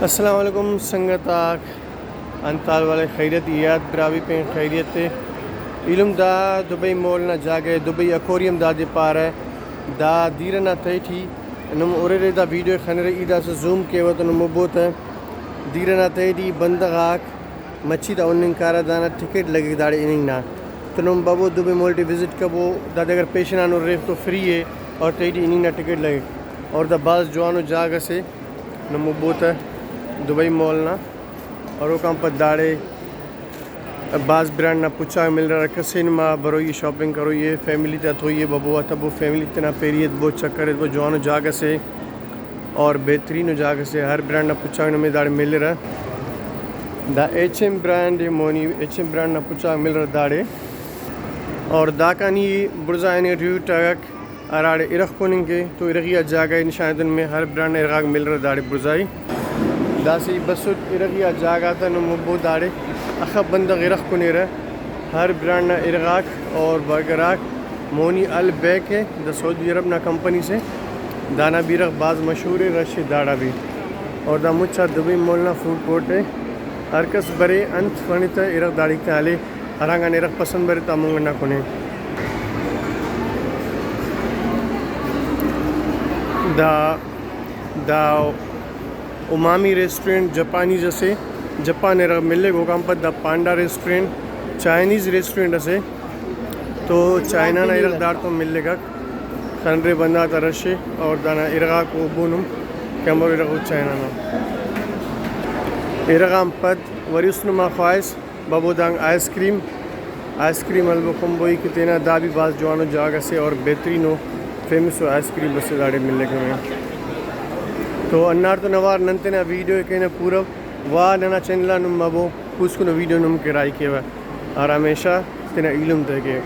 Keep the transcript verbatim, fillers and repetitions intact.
السلام علیکم سنگت آک، انت حال والے؟ خیریت؟ یات براہوئی پین خیریت ءِ۔ ایلم دا دبئی مال نا جاگہ ءِ، دبئی اکوریم دادے پارہ۔ دا دیر ئنا تہٹی نم ہُررے، دا ویڈیو خنرے، ای داسہ زوم کیوہ تو نم مبو تہ۔ دیر ئنا تہٹی بندغ آک مچھی تا ہننگ کارہ، دانا ٹکٹ لگک داڑے ہننگ نا۔ تو نم ببو دبئی مال ٹی وزٹ کبو، دادے اگر پیشن آن ہُرر تو فری ءِ اور تہٹی ہننگ نا ٹکٹ لگک۔ اور دا بھاز جوانو جاگہ سے، نم مبو تہ دبئی مال نا۔ اور اوکان پد داڑے بھاز برانڈ نا پچاک ملرہ، کسے نما بروئی ءِ، شاپنگ کروئی ءِ، فیملی تا تھوئی ءِ، ببو آ تبو فیملی تینا پیری ایتبو، چکر ایتبو، جوانو جاگہ سے اور بہترینو جاگہ سے، ہر برانڈ نا پچاک نمے داڑے ملرہ۔ دا ایچ ایم برانڈ ءِ، مونی ایچ ایم برانڈ نا پچاک ملرہ داڑے۔ اور داکان ای بڑزا اینگہ ٹیوٹ اگہ ہراڑے ارغ کننگ کے، تو ارغی آ جاگہ ءِ نشان ایتون، نمے ہر برانڈ نا ارغاک ملرہ داڑے بڑزائی۔ داسہ ای بسٹ ارغی آ جاگہ تا، نم مبو داڑے اخہ بندغ ارغ کنیرہ، ہر برانڈ نا ارغاک اور برگر آک۔ مونی البیک ءِ، دا سعودی عرب نا کمپنی سے، دانا بھی ارغ بھاز مشہور ءِ، رش ءِ داڑا بھی۔ اور دا مچ آ دبئی مال نا فوڈ کورٹ ءِ، ہر کس برے انت خنتہ ارغ داڑیک تالے۔ ہرانگان ارغ پسند بریک تا مونگن نا کنے۔ دا، دا امامی ریسٹورنٹ جاپانیز اسے، جاپان ارغ ملک۔ اوکان پد دا پانڈا ریسٹورنٹ چائنیز ریسٹورنٹ اسے، تو چائنا نا ارغ داڑتون ملک۔ خنرے بندغ تا رش ءِ اور دانا ارغاک او بونم کمبر ارغ او چائنا نا۔ ارغ آن پد وری اس نما خواہس بابو دانگ آئس کریم، آئس کریم ہلبو کمبوئی کہ تینا، دا بھی بھاز جوانو جاگہ سے اور بہترین و فیمس و آئس کریم بس داڑے ملک ہمیں۔ تو ہنداڑتون اوار نن تینا ویڈیو ءِ کینہ پورو، وا ننا چینل آ نم مبو، پوسکنو ویڈیو نم کہ راہی کیوہ، اور ہمیشہ تینا ایلم تہ کہ۔